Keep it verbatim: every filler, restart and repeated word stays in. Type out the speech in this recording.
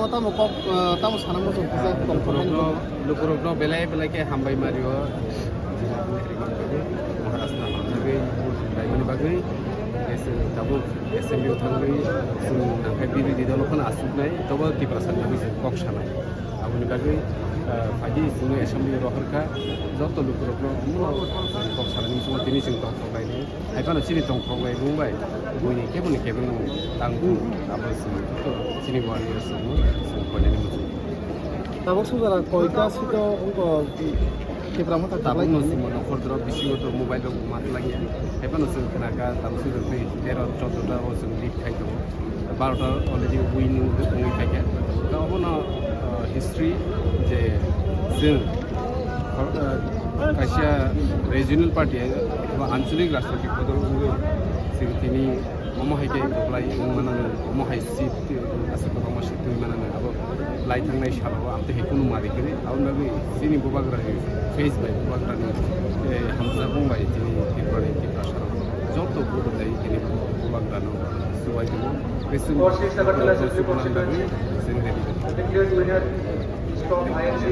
Tamo kok, eh, tamo sana muchung kisa tongthoknani Lukurokno, bagwi. Lukurokno belai belai khe hambai mario. Maharashtra hamjagwi vote laimani bagwi. Ese tabuk assembly o thangwi chwng nangkhe birodhi dolo phano aswknai, tobo Tiprasa ni bagwi chwng kok sanai. Aboni bagwi, eh, phaidi chwngno assembly o rohorkha, joto lukurokno omo kok sanani bisingo tini chwng tongthok lainai. Hai phano chini tongthok bai bung bai buini keboni kebeng tang abo chini wani chini koinani muchung. Tabuk sujara koita sito wngko Tipra Motha tabuk no kaklai chini. Chwng nokhor doro bisingo to mobile rok mat langya. Hai phano chwng khnakha tabuk sujara tei tero choddo ta o chwng lead khai tongo. Barota already win wngwi phaikha. Tei obono, uh, history je chwng, uh, kaisa regional party eba anchalik rajnitik bodol wngwi chwng tini omo hai khe kwplai wng mano, omo hai seat aswk kwbangma seat twi mano abo lai thangnai salo ang tei hai kunu mari kwrwi aboni bagwi chini bubagrani face bai bubagrani, eh, hamjakmung bai chini Tripura ni Tiprasa rok joto bubagrani chini bubagrano. Subai tongo. Tei chwng Worship Sagartala Sukuman Bagwi, chwng ready. Declared winner from I N C.